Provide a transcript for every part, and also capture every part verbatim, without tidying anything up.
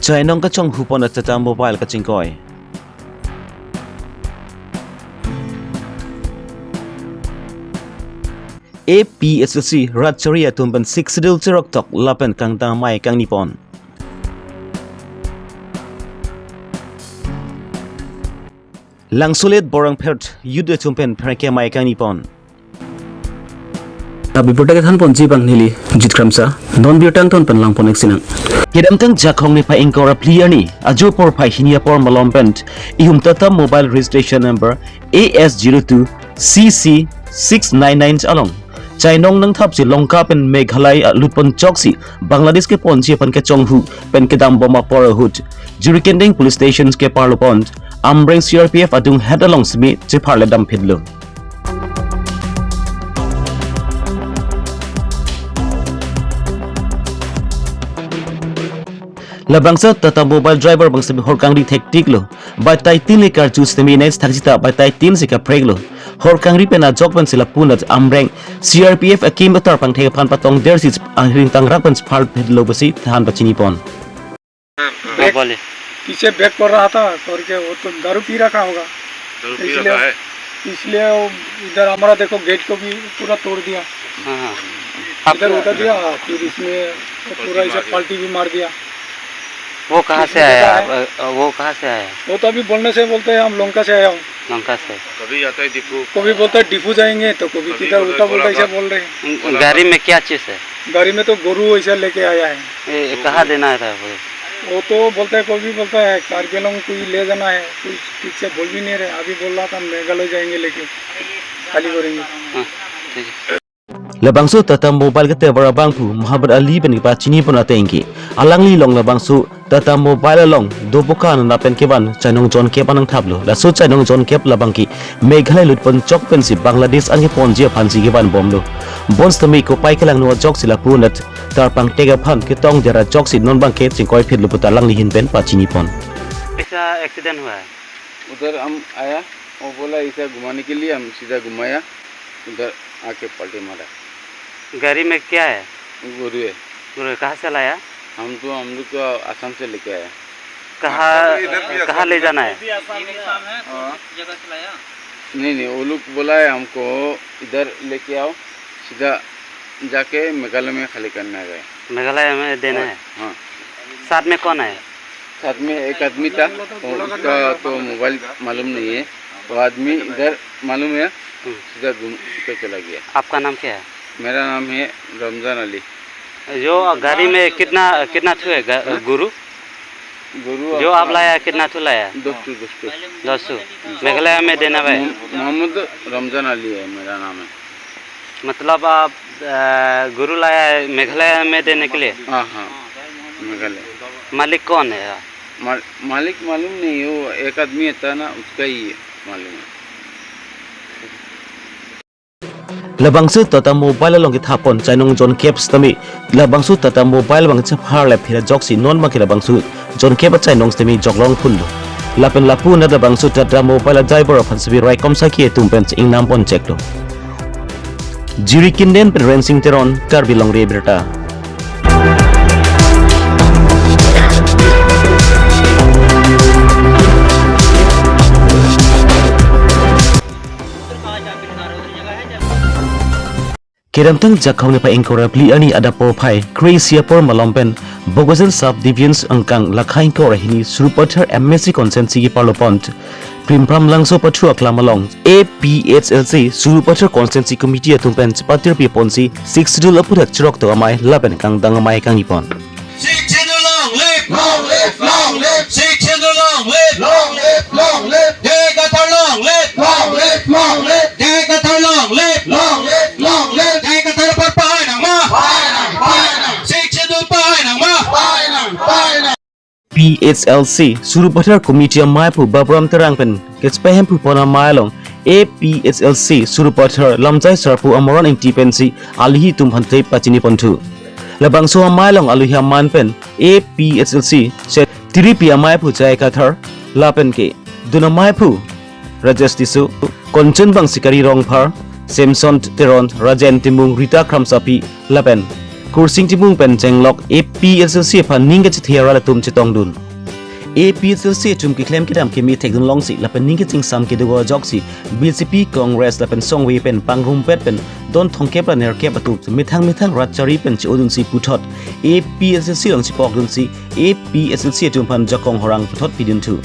Chainong kachonghu pon Tata Mobile kachingkoi. A P H L C rat chari atum pen Sixth Schedule chirok tok lapen kangdang amei kangni pon. Langsolet Borang Phert youth atum pen pherangke amei kangni pon. Abirta kethan ponji abang neli Jit Kramsa, non birta angton pen lang pon-ik sinang. Kedamtang Jakhong niphai ingkoi ra phli arni, ajo porphai hini apor malom pen, ihum Tata Mobile registration number A S zero two C C six nine nine along chainong nangthapsi Lanka pen Meghalaya lut pon choksi Bangladesh keponji aphan kachonghu pen kedam bom apor ahut Jirikinding Police Station keparlo pon Amreng C R P F adung het along simi chepharle damphitlo. Labangso Tata Mobile driver abang sitame hor kangri thektiklo. Batai tin le karju sitame nai thak sita batai tin si kapreklo. Hor kangri pen ajok pensi lapu-an Amreng C R P F akim atar pangthek aphan patongdersi ahireng tangrak pen pharphitlo pusi than pachini pon. हाँ, बोलिए। पीछे बैक कर रहा था करके, वो तो दारू पी रखा होगा। दारू पी इसलिए, रखा है। इसलिए वो इधर हमारा देखो गेट को भी पूरा तोड़ दिया। हाँ, हाँ। आप इधर उधर दिया, फिर इसमें वो पूरा पलटी ऐसे मार दिया। पलटी भी मार दिया। वो कहाँ से आया? वो कहाँ से आया? वो तो अभी बोलने से बोलते हैं, हम लंका से आया हूँ। लंका से। कभी जाता है दीपू। कभी बोलता है दीपू जाएंगे, तो कभी कभी किधर बोलता है उल्टा पुल्टा ऐसा बोल रहे हैं। बोला गाड़ी में क्या चीज़ है? गाड़ी में तो गोरू ऐसा लेके आया है। ये, ये कहाँ देना है था वो? वो तो बोलता है, कोई भी बोलता है, कार्बी आंगलोंग कोई ले जाना है, कोई ठीक से बोल भी नहीं रहे। अभी बोल रहा था, मेघालय जाएंगे लेके, खाली करेंगे। हाँ, ठीक है। Labangso Tata Mobile ketevar abangphu Muhammad Ali pen kepachini pon ateng ke, alangli along labangso Tata Mobile along dopoka nana pen kevan chainong jonkep an nangthaplo. Laso chainong jonkep labang ke Meghalaya lut pon chok pensi Bangladesh an keponji aphansi kevan bomlo. Bonta mei kopai kelangno ajoksi lapu-an tar pangthek aphan ketongder ajoksi non abang ke chingkoiphitlo puta alangli ahin pen pachini pon. ऐसा एक्सीडेंट हुआ है। उधर हम आया, वो बोला ऐसा घुमाने के लिए, हम सीधा घुमाया, उधर आके पलटी मारा। गाड़ी में क्या है? गोरू है। गोरू है, कहाँ से लाया? हम तो, हम लोग तो आसाम से लेके आया। कहाँ, कहाँ ले जाना है? हाँ। नहीं, नहीं, वो लोग बोला है हमको इधर लेके आओ, सीधा जाके मेघालय में खाली करना है। मेघालय में देना है? हाँ। साथ में कौन है? साथ में एक आदमी था, वो, उसका तो मोबाइल मालूम नहीं है। वो आदमी इधर मालूम है, हम्म। सीधा घूम के चला गया। आपका नाम क्या है? मेरा नाम है रमजान अली। जो गाड़ी में कितना, कितना ठो है गा-, हाँ? गोरू? गोरू जो आप आपका लाया, कितना ठो लाया? दस ठो, दस ठो। दस ठो। मेघालय में देना भाई? मोह-, मोहम्मद रमजान अली है मेरा नाम है। मतलब आप, अ, गोरू लाया है मेघालय में देने के लिए? हाँ, हाँ, मेघालय। मालिक कौन है? मा-, मालिक मालूम नहीं, वो एक आदमी था ना, उसका ही मालूम है। Labangso Tata Mobile along kethap pon chainong jonkep sitame, labangso Tata Mobile abang chepharle phit ajoksi non abang ke labangso jonkep achainong sitame joklong phunlo. Lapen lapu-an labangso Tata Mobile adriver aphan sitame raikom sakhi atum pen ingnam pon cheklo. Jirikinding pen Rensing Teron, Karbi Longri Abirta. Kedamtang Jakhong niphai ingkoi ra phli arni adap porphai kre-isi apor malom pen Bokajan Sub Division angkang lakha ingkoi ra hini Sarupathar M A C constituency keparlo pon Primphram Langso pathu aklam along A P H L C Sarupathar Constituency Committee atum pen chepatirpi ponsi Sixth Schedule aphuthak chirok tok amei lapen kangdang amei kangni pon. Sixth Schedule long live! Long live! Long live! Sixth Schedule long live! Long live! Long live! J I Kathar long live! Long live! Long live! J I Kathar long live! Long live! Long live! J I Kathar apor pahai nangma! Pahai nang! Pahai nang! Sixth Schedule pahai nangma! Pahai nang! Pahai nang! P H L C Sarupathar Committee amei aphu Baburam Terang pen kachepahemphu pon amei along A P H L C Sarupathar lamjai sarpo Amoron Ingti pensi aluhi atum aphan thep pachini ponthu. Labangso amei along aluhi amen pen A P H L C Secretary pi amei aphu J I Kathar lapen kedun amei aphu Rajesh Tisso, Kanchanbang Sikari Rongphar, Samson Teron, Rajen Timung, Rita Kramsapi lapen Kursing Timung pen chenglok A P H L C aphan ning kachethe arat atum chetongdun. A P H L C atum keklem kedam keme thekdun longsi lapen ning kachingsam kedo ajoksi B J P, Congress lapen songve pen pangrumpet pen don thomkep ra nerkep atum methang methang rat chari pen che-odunsi puthot A P H L C along chepokdunsi A P H L C atum aphan jakong horang puthot pidunthu.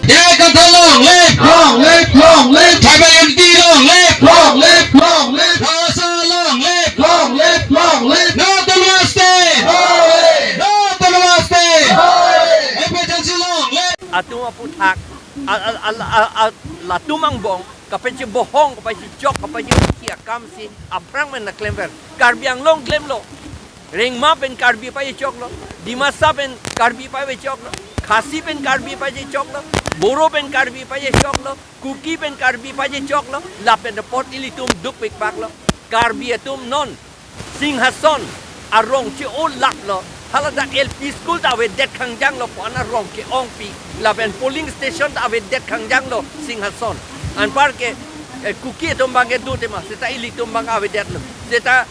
Yai Kathar long live! Long live! Long live! Tribal unity long live! Long live! Long live! Rasa long live! Long live! Long live! No Autonomous State! No way! No Autonomous State! No way! A P H L C long live! Atum aphuthak, a, a, a, a, a, latum angbong kapachebohong, kapachechok, kapachethir akamsi aphrang men nangklemver. Karbi Anglong klemlo. Rengma pen Karbi pachechoklo, Dimasa pen Karbi pachechoklo, Khasi pen Karbi pachechoklo, Boro pen Karbi pachechoklo, Kuki pen Karbi pachechoklo, lapen apot ilitum dukpikpaklo. Karbi atum non Singhason arong che-o laklo, haladak L P school ta avedet khangjanglo pu an arong ke-ongpi, lapen polling station ta avedet khangjanglo Singhason. Anpar ke, eh, Kuki atum abang ke do tema, seta ilitum abang avedetlo. Seta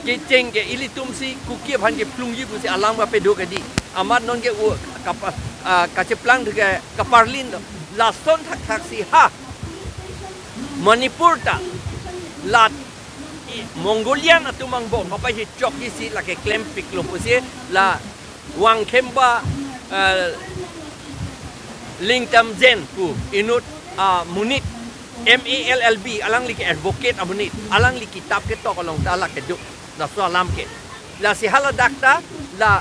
kecheng ke ilitum si Kuki aphan keplungji pusi alam kapado kedi. Amat non ke u kapa, ah, kacheplang ke kaparlinlo. Lason thakthak si ha Manipur ta la i Mongolian atum angbong kapachechokji si lake klempiklo pusi la Wangkhemba, eh, Lingtamjen pu inut, ah, monit M A L L B, alangli ke advocate amonit, alangli kitap ketok along ta lake do, laso alam ke. Lasi haladak ta la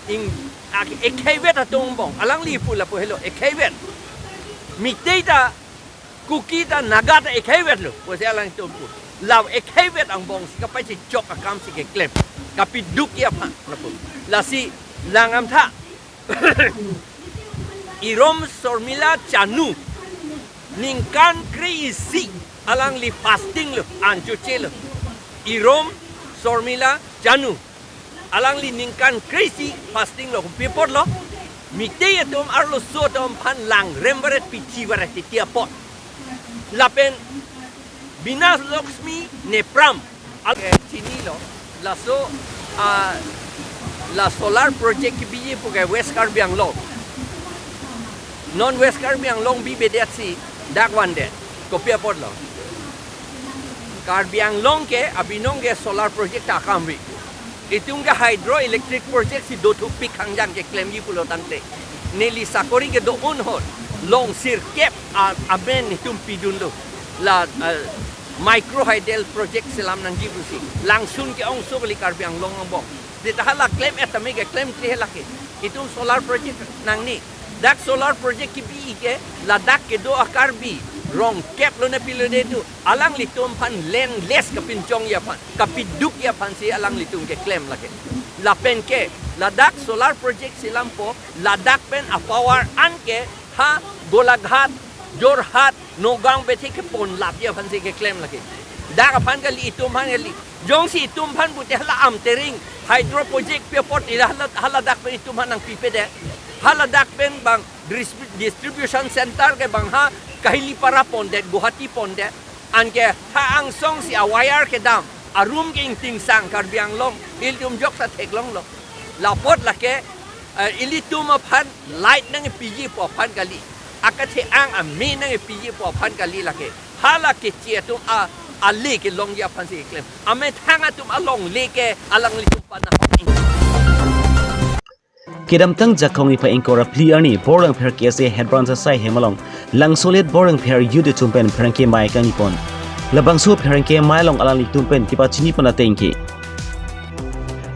ing, ak-, ekheivet atum angbong, alangli pu lapu helo, ekheivet. Meitei ta, Kuki ta, Naga ta ekheivetlo pusi alangtum pu. La ekheivet angbong si kapachechok akamsi keklem, kapidukji aphan lapu. Lasi lang amtha. Irom Sormila Chanu ningkan kre-isi alangli fasting lo, an chochelo. Irom Sormila Chanu alangli ningkan kre-isi fasting lo, kopi apotlo? Meitei atum arloso atum aphan langrem varet, pithi varet titi apot. Lapen Bina Lakshmi Nepram, al-, eh, chinilo, laso, ah, la solar project kebiji pu ke West Karbi Anglong. Non West Karbi Anglong bibedet si dak vandet. Kopi apotlo? Karbi Anglong ke abinong ke solar project ta akam vi. Itum ke hydroelectric project si dothupik khangjang keklemji pulo tangte, neli sakori kedo-an ahut long sirkep a-, amen itum pidunlo. La, ah, micro hydel project selam nangji pusi. Langsun ke-ongso kali Karbi Anglong angbong. Seta hala klem-et tame keklemkle lake. Itum solar project nangne. Dak solar project kebi ke ladak kedo a-Karbi rong kep lone pilo de tu, alanglitum aphan landless kapinchongji aphan, kapidukji aphan si alanglitum keklem lake. Lapen ke ladak solar project selampo, ladak pen a-power an ke ha Golaghat, Jorhat, Nagaon bethe keponlapji aphan si keklem lake. Dak aphan kali, itum aphan kali. Jongsi itum aphan pute hala Amtereng hydro project pi apot ira hala, haladak pen itum aphan nangpipedet. Haladak pen bang dris-, distribution center ke bang ha Kahilipara pondet, Guwahati pondet. Anke ha angsong si a-wire kedam, a-room ke ingtingsang Karbi Anglong, ilitum joksa theklonglo. La apot lake, eh, ilitum aphan light nangpiji pu aphan kali, akethe-ang ame nangpiji pu aphan kali lake. Hala keche atum a, ale kelongji aphan si keklem. Amethang atum alongle ke alanglitum aphan nahok-ing. Kedamtang Jakhong niphai ingkoi ra phli arni Borlangpher K S A Head Branch asai hem along Langsolet Borlangpher Youth atum pen pherangke amei kangnipon. Labangso pherangke amei along alanglitum pen kepachini pon ateng ke,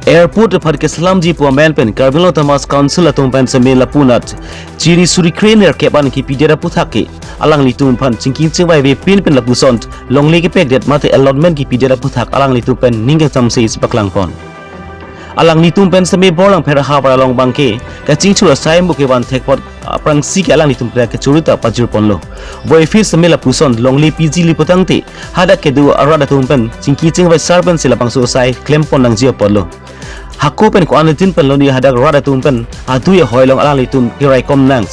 airport aphan keselamji pu amen pen Karbi Anglong Autonomous Council atum pen seme lapu anat chiri suri krenerkep an kepidet aphuthak ke alanglitum aphan chingki chingvaivepin pen lapuson longle kepekdet mate allotment kepidet aphuthak alanglitum pen ning kachamse isi paklangpon. Alanglitum pen seme Borlangpher ahavar along abangke kachingchur asai embuk kevan thekpot aphrangsi ke alanglitum pen kachuru ta pajirponlo. Voiphit seme lapuson longle piji li putangte hadak kedo arat atum pen chingki chingvai sar pensi labangso asai klempon nangji apotlo. Hako pen ko-an tin pen loni hadak rat atum pen adui ahoi along alanglitum keraikom nang.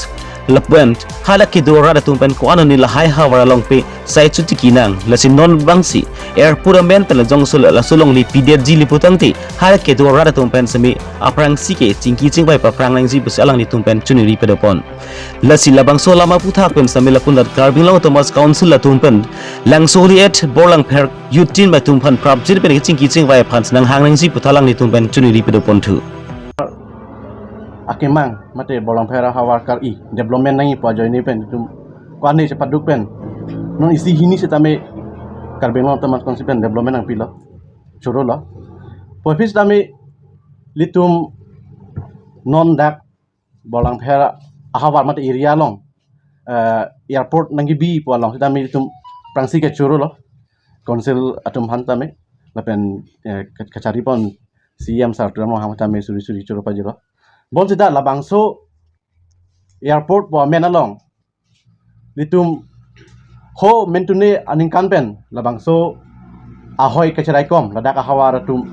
Lapen Hala kedo arat atum pen ko-an oni lahai ahavar along pi sai chotiki nang, lasi non bangsi airport amen pen lajong sul laso along le pidetji le putangte, hala kedo arat atum pen semi aphrangsi ke chingki chingvai paphrang nangji pusi alanglitum pen choningri padopon. Lasi labangso alam aphuthak pen semi lapu dak Karbi Anglong Autonomous Council atum pen Langso Holi at Borlangpher Youth Team atum aphan prapjin pen chingki chingvai aphan si nanghang nangji pu ta alanglitum pen choningri padoponthu. Akemang mate Borlangpher ahavar kar-i development nangji pu ajoine pen itum ko-an chepaduk pen non isi hini sitame Karbi Anglong Autonomous Council pen development nangpilo, chorolo. Puvoiphit sitame ilitum non dak Borlangpher ahavar mate area along, eh, airport nangkebi pu along sitame ilitum aphrangsi ke chorolo, council atum aphan tame lapen, eh, ke- kacharipon C E M sir Tuliram Ronghang tame suri suri choro pajirlo. Bonsita labangso airport pu amen along ilitum ho mentune aningkan pen labangso ahoi kacheraikom ladak ahavar atum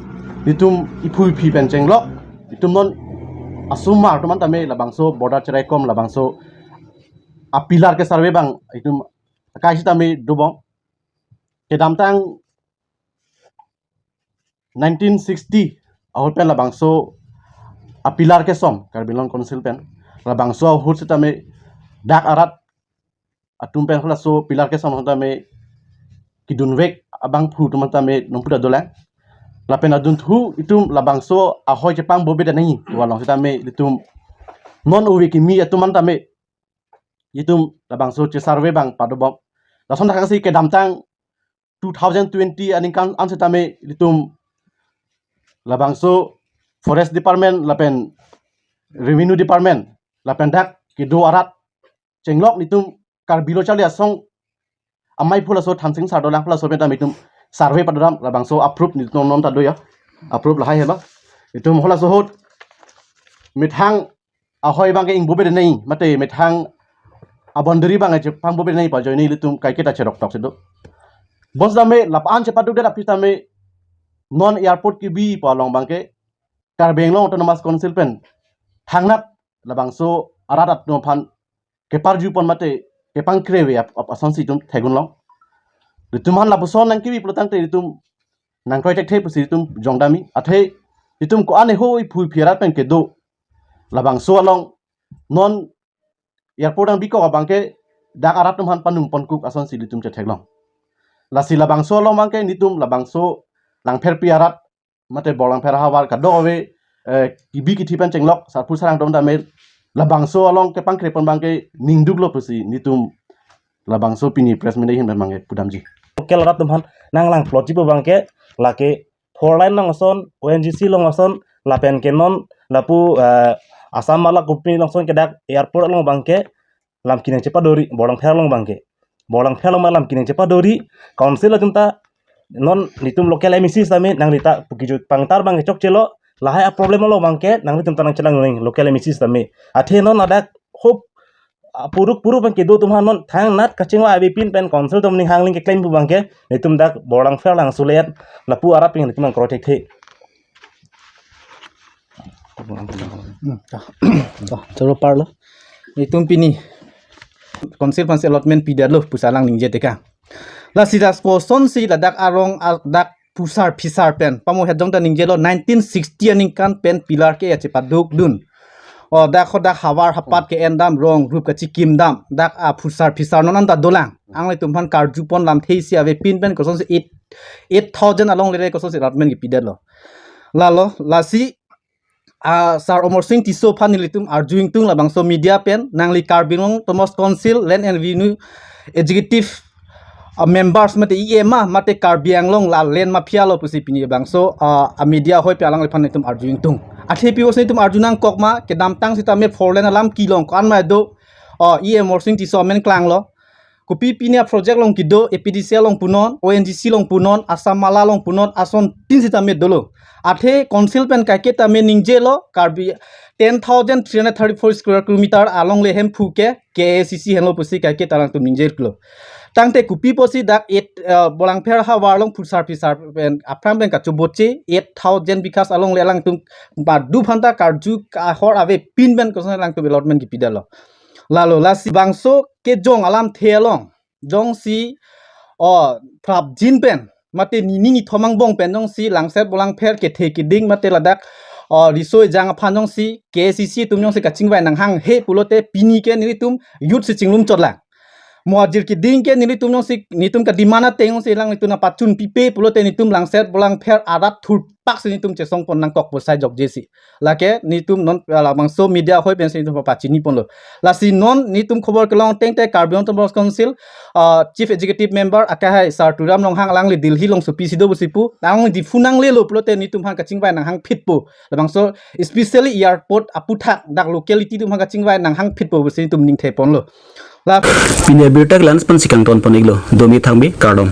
ilitum iphu iphi pen chenglok, ilitum non asomar atum an tame labangso border cheraikom, labangso a pillar ke survey abang ilitum akai sitame dobom. Kedamtang nineteen sixty ahut pen labangso a pillar kesom Karbi Anglong Council pen, labangso ahut sitame dak arat atum pen halaso pillar kesom sitame kedunvek abangphu atum tame nonpu ta dolang. Lapen adunthu itum labangso ahoi chepangbobe nangji pu along sitame ilitum non ove kimi atum an tame itum labangso che survey abang padobom. Lason thakthak si kedamtang two thousand twenty aningkan an sitame ilitum labangso Forest Department lapen Revenue Department lapen dak kedo arat chenglok ilitum Karbi Lo Charli Asong amei pu laso Thansing sar dolang pu laso pen tame itum survey padodam, labangso approve ilitum non ta do ya, approve lahai helo. Itum halaso ahut methang ahoi abangke ingbobe nangji mate methang a boundary abangke chepangbobe nangji pu ajoine ilitum kaiketa cheroktok si do. Bonsitame lapu-an chepaduk det aphi tame non airport kebi pu along abangke Karbi Anglong Autonomous Council pen thangnat labangso arat atum aphan keparjupon mate kepangkreve ap- ap- asonsi itum theklong. Ilitum aphan lapuson nangkebi pulotangte ilitum nangkroi thekthe pusi ilitum jongdamji. Athe ilitum ko-an ho iphu iphi arat pen kedo, labangso along non airport nangbi kok abangke dak arat atum aphan panung ponkuk asonsi ilitum chetheklong. Lasi labangso along abangke nelitum labangso Langpherpi arat mate Borlangpher ahavar kadokave, eh, kebi kethe pen chenglok sarpo sarang atum tame labangso along kepangkrepon abangke ningduklo pusi nelitum labangso pini press meet ahin abangke pudamji. Local arat atum aphan nanglang plotji pu abangke lake four lane along ason, O N G C along ason, lapen ke non lapu, eh, Assam Mala Company along ason ke dak airport along abangke lam kenang chepadori, Borlangpher along abangke. Borlangpher along ma lam kenang chepadori, council atum ta non nelitum local M A C sitame nanglita pu kejut pangtar abangke chokchelo, lahai a problem along abangke nanglitum ta nangchelang nang local M A C sitame. Athe non ladak hop, ah, puruk puruk abangke do atum aphan non thangnat kachingvai avepin pen council atum ning hangling keklem pu abangke nelitum dak Borlangpher Langso Holi at lapu arat pen nelitum nangkroi thekthe. Hmm, ta, ta, choro parlo. Itum pini council aphansi allotment pidetlo pusi alang ningje tekang. Lasi dak kosonsi ladak arong a- dak phusar phisar pen pamo het jong ta ningjelo nineteen sixty aningkan pen pillar ke ya chepadukdun. O dak ho dak havar hapat ke-endam, rong rup kachikim dam, dak aphusar phisar non anta dolang. Nanglitum aphan karjupon lamthe isi avepin pen kosonsi eight, eight thousand along lere kosonsi allotment kepidetlo. Lalo, lasi, ah, Sir Amarsing Tisso aphan nelitum arju ingtung labangso media pen, nangli Karbi Anglong Autonomous Council Land and Revenue Executive, ah, members mate E M a, mate Karbi Anglong la land mafia lo pusi pini bangso, ah, a media ahoi pen alangliphan nelitum arju ingtung. Athe pi pusi nelitum arju nangkok ma, kedamtang sitame four lane alam kelong ko-an ma do, ah, E M Amarsing Tisso amen klanglo. Kopi pini a project along kedo, A P D C L along punon, O N G C along punon, Assam Mala along punon, asontin sitame dolo. Athe council pen kaike tame ningjelo, Karbi ten thousand three hundred thirty-four square kilometer along le hemphu ke K A C C henlo pusi kaike ta alangtum ningjelo. Tangte kopi pusi dak eight, eh, Borlangpher ahavar along phusar phisar pen aphrang pen kachoboche eight thousand bighas along le alangtum badu phanta karju kahor avepin pen koson alangtum allotment kepidetlo. Lalo lasi bangso kejong alamthe along jongsi o prapjin pen mate nini nithom angbong pen jongsi Langset Bolangpher kethe keding mate ladak o riso ejang aphan jongsi K A C C atum jongsi kachingvai nanghanghe pulote pini ke nelitum youth si chinglum chotlang. Mo ajir keding ke nelitum jongsi netum kademand ateng jongsi alanglitum nangpachun pipe pulote netum Langset Bolangpher arat thurpak si netum chesongpon nangkok pu sai jokje si. Lake netum non labangso media ahoi pensi netum pachini ponlo. Lasi non netum khobor kelong ateng te Karbi Anglong Autonomous Council ah, Chief Executive Member akehai Sar Tuliram Ronghang alangli Delhi along sopi si do pusi pu, alangli Diphu nanglelo pulote netum aphan kachingvai nanghangphitpo. Labangso especially airport aputhak dak locality atum aphan kachingvai nanghangphitpo pusi netum ningthe ponlo. La pini abirta ke la-an pensi kangton pon-iklo, domi thangbi kardom.